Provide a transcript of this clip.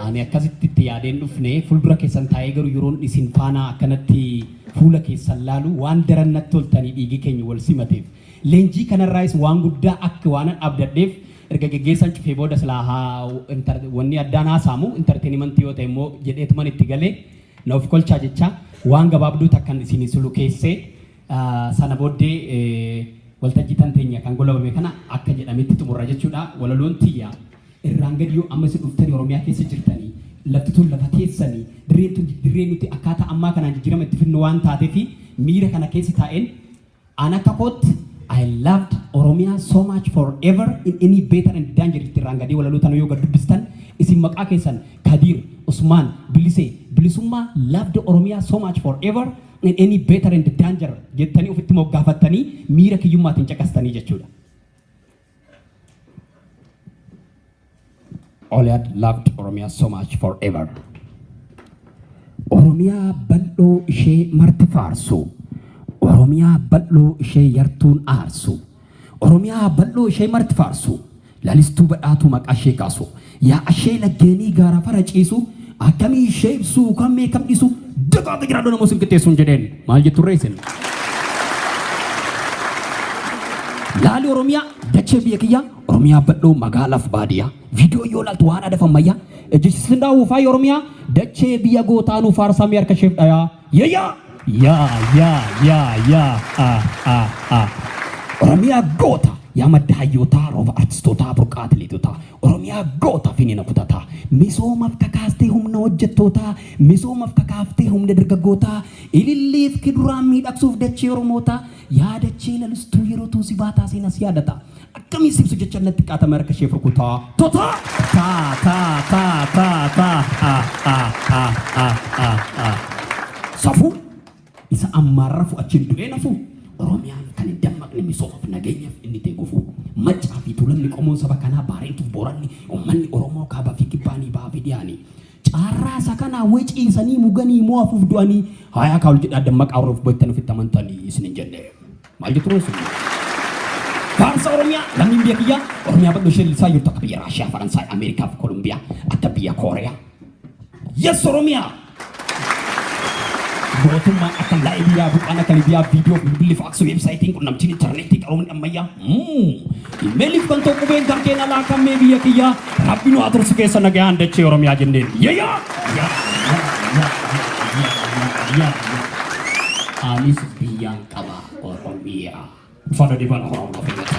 Ani akkasitti itti yaadeen dhufne fuuldura keessan taa'ee garuu yeroon isin faana akkanatti fuula keessan laalu waan daran natti toltanii dhiigi keenya wal simateef. Leenjii kanarraayis waan guddaa akka waan abdadheef erga geggeessaan cufee booda silaa haa wanni addaan haasa'amu entertainmentii yoo ta'e immoo jedheetuman itti galee na of kolchaa jecha waan gabaabduu takkan isinii sulu keessee sana booddee waltajjii tan teenya kan golabame kana akka jedhametti xumurra jechuudha. Walaloon tiyya irraan gadi yoo amma isin dhuftanii Oromiyaa keessa jirtanii lafti tun lafa teessanii dirreen tun dirree nuti akkaataa ammaa kanaan jijjiirama itti fidnu waan taateefi miira kana keessa taa'een an akka kootti I loved Oromia so much forever in any better and danger itti irraan gadee walaloo tana yoo gad dubbistan isin maqaa keessan Kadir, Usmaan, Bilisee, Bilisummaa loved Oromia so much forever in any better and danger jettanii ofitti moggaafattanii miira kiyyummaatiin caqastanii jechuudha. Oliad loved Oromia so much forever. Oromiyaa bal'oo ishee marti faarsu. Oromiyaa bal'oo ishee yartuun aarsu. Oromiyaa bal'oo ishee marti faarsu. Lalistuu badhaatuu maqaa ishee kaasu. Yaa ishee laggeenii gaara fara ciisu. Akkamii ishee ibsu kam kam dhiisu. Dagaaga jiraadhu namoo sin qixxeessuun jedheen. Maal jetturree isin? Laali Oromiyaa dachee biyya kiyyaa Oromiyaa bal'oo magaalaaf baadiyyaa. Viidiyoo yoo ilaaltu waan aadaa ammayyaa. Ejjisiisin daawuu faaya Oromiyaa dachee biyya gootaa nu faarsaa harka isheef dhayaa. Yayyaa! Yaa yaa yaa yaa a a a. Oromiyaa goota yaa madda hayyootaa rooba artistootaa burqaa atileetotaa. Oromiyaa goota finiina kutataa. Misoomaaf kakaastee humna hojjettootaa. Misoomaaf kakaaftee humna dargaggootaa. Ililleef kiduraan miidhagsuuf dachee Oromootaa. Yaa dachee lalistuu yeroo tuusi baataa seenas yaadata. Akkamii ibsu jecha natti qaatame harka ishee furkutaa. Totaa! Taa taa taa taa taa a a a a a a. Safuu isa ammaarra fu'achiin du'ee nafu Oromiyaan kan hin dammaqne misoomaaf nageenyaaf inni ta'e gufuu. Maccaa fi tuulamni qomoon saba kanaa baareentuuf booranni uummanni Oromoo kaabaa fi kibbaanii bahaa fi dhiyaanii. Caarraa isa kanaa waciisanii muganii mo'afuuf du'anii hayaa kaawul jedhaa dammaqaa Oromoof boytan ofitti amantanii isin hin jenne. Maal jettu isin? Faarsa Oromiyaa lammiin biyya kiyyaa Oromiyaa bal'oo ishee lilisaa jirtu akka biyya Raashiyaa, Faransaay, Ameerikaa fi Kolumbiyaa akka biyya Kooriyaa. Yes Oromiyaa! Gootummaan akka Laayibiyaa, buqaan akka Libiyaa, viidiyoo, bilbilli, faaksii, weebsaayitiin, qunnamtiin intarneetii, qaroomni ammayyaa. Imeeliif kan ta'u qubeen kan keenya alaa kammee biyya kiyyaa Rabbi nu haa tursu keessa nagayaan dachee Oromiyaa jenneen. Yayyaa! Yaa yaa yaa yaa yaa yaa. Anis biyyaan qaba Oromiyaa. Uffata dibana Oromoo filata.